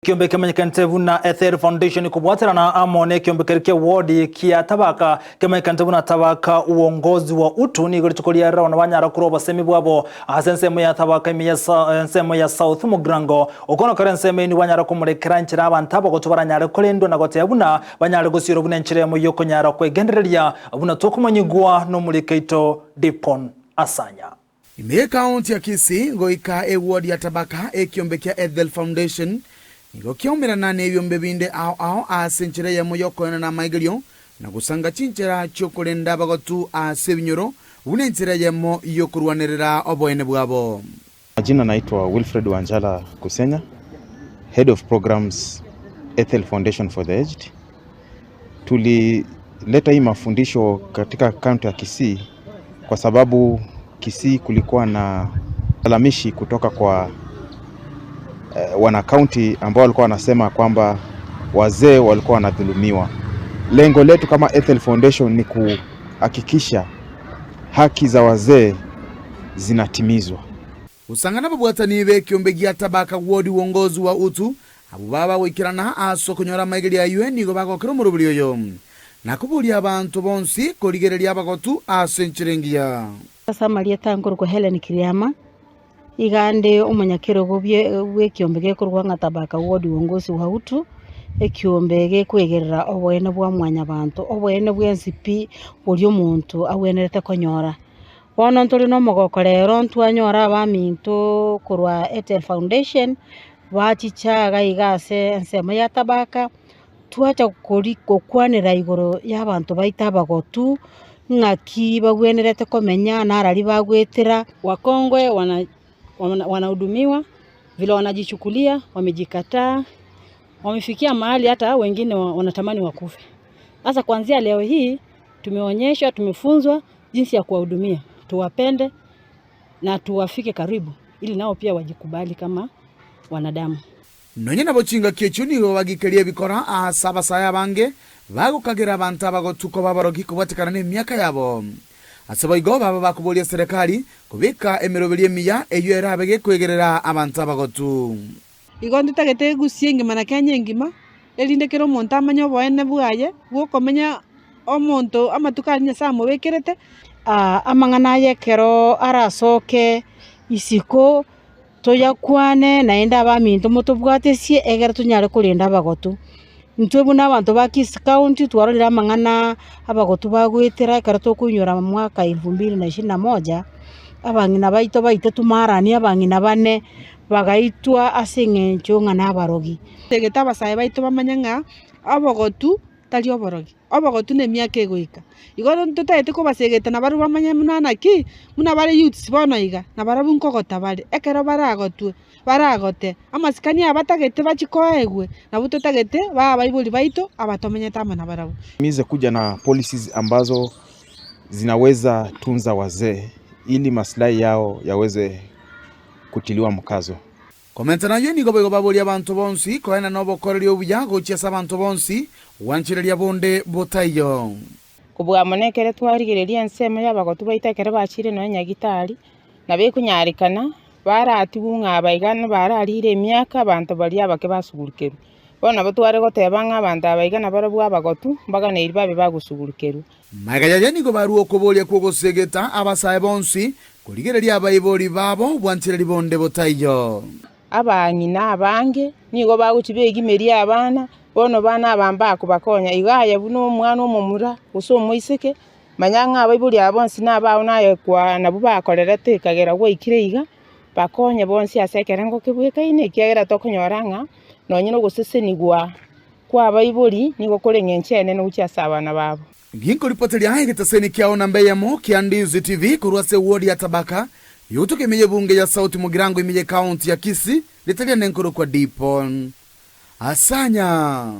Ekiombe kemanyekanete buna Ethel Foundation kobwaterana amo nekiombe keria kia ward kia Tabaka kemanyekanete buna Tabaka Uongozi wa Utu nigo rituko ria rero banyara korwa obosemi bwabo ase ensemo ya Tabaka ime ya ensemo ya South Mugirango. Oko nokore ensemo eyio nigo banyara komorekera enchera abanto abagotu baranyare korendwa na goteba buna banyare gosiorwa buna enchera eyemo yokonyara kwegendereria buna tokomanyigwa nomoriki oito Dipon Asanya. Ime y'ekaunti ya Kisii goika eward ya Tabaka, ekiombe kia Ethel Foundation nigo kiaumerana nebiombe binde ao ao ase enchera eyemo y'okoenana amaigerio na gosanga chinchera chi'okorenda abagotu ase ebinyoro buna enchera eyemo y'okorwanerera oboene bwabo. Majina naitwa Wilfred Wanjala Kusenya, Head of Programs Ethel Foundation for the Aged. Tulileta hii mafundisho katika kaunti ya Kisii kwa sababu Kisii kulikuwa na lalamishi kutoka kwa eh, wanakaunti ambao walikuwa wanasema kwamba wazee walikuwa wanadhulumiwa. Lengo letu kama Ethel Foundation ni kuhakikisha haki za wazee zinatimizwa. Gosangana ababwatani b'ekiombe gia Tabaka Ward uongozi wa Utu, abwo baba goikerana ase okonyora amaigerio ayio nigo bagokera omoroberi oyo, na koboria abanto bonsi korigereria abagotu ase enchera engiya. Ase amarieta nkorokwa Hellen Kiriama, iga nde omonyakerogo bw'ekiombe gekorokwa ng'a Tabaka Ward Uongozi wa Utu, ekiombe gekwegerera oboene bwa mwanyabanto, oboene bwensi pi boria omonto agwenerete konyora. Bono ntore nomogoko rero ntwanyora abaminto korwa Ethel Foundation, bachicha iga iga ase ensemo ya Tabaka, twacha kori gokwanera igoro ya abanto baito abagotu, ng'aki bagwenerete komenya, narari bagwetera. Wakongwe wana wanahudumiwa vile wanajichukulia, wamejikataa, wamefikia mahali hata wengine wanatamani wakufe. Sasa kuanzia leo hii tumeonyeshwa, tumefunzwa jinsi ya kuwahudumia, tuwapende na tuwafike karibu ili nao pia wajikubali kama wanadamu. Nonya nabo chingaki echio nigo bagikeria ebikora aase abasae abange bagokagera abanto abagotu koba abarogi kobwatekana nemiaka yabo. Ase boigo baba bakoboria eserekari kobeka emeroberio emiya eyio erabe gekoegerera abanto abagotu. Igo ntotagete egusia engima na Kenya engima, erinde kera omonto amanye oboene bwaye, bw'okomenya omonto amatuko aria Nyasaye amobekerete. Amang'ana aya ekero arasoke isiko, toyakwane naende abaminto motobwatesie egere tonyare korenda abagotu. Intwe buna abanto ba Kisii County twarorire amang'ana abagotu bagoetera ekero tokoinyora mwaka elfu mbili na ishirini na moja, abang'ina baito baitetwe marani abang'ina bane, bagaitwa ase eng'encho ng'a nabarogi. Totagete abasae baito bamanye ng'a obogotu tari oborogi, obogotu nemiaka egoika. Igo totagete kobasegeta nabarabwo bamanye buna naki, buna bare youths bono iga, nabarabwo nkogota bare, ekero baragotwe, baragote, amasikani aya batagete bachie koegwe, nabwo totagete babe abaibori baito abatomenyete amo nabarabwo. Mize kuja na policies ambazo zinaweza tunza wazee ili maslahi yao yaweze kutiliwa mkazo. Komenta nayio nigo boigo baborie abanto bonsi koenana obokoreri obuya gochia ase abanto bonsi, gwanchereria bonde botaiyo. Kobua mono ekero twarigereria ensemo y'abagotu baito ekero bachire nonya nyagitari, nabo ekonyarekana baratigwe ng'a aba iga bararire emiaka abanto baria abake basugurukerwe. Bono nabo tware goteba ng'a abanto aba iga nabarabwo abagotu mbaganeiri babe bagosugurukerwa. Magega yaye nigo barua okoboria kw'ogosegeta abasae bonsi, korigereria abaibori babo bwanchereri bonde botaiyo. Abang'ina abange nigo bagochia begimeria abana, bono bana aba mbakobakonya. Igo aye buna omwana omomura gose omoiseke, manya ng'a abaibori aba bonsi nabao naye kwa nabwo bakorerete ekagera gwaikire iga, bakonye bonsi ase ekerengo kebwekaine ekiagera tokonyora ng'a nonye na ogosesenigwa Kw'abaibori nigo kore engencho enene gochia ase abana babo. Ginkoripoteria egetaseni kiao namba eyemo kia Ndizi TV korwa ase eward ya Tabaka, yogotoka ime y'ebunge ya South Mugirango ime y'ecounty ya Kisii, ritari ane nkorokwa Dipon Asanya.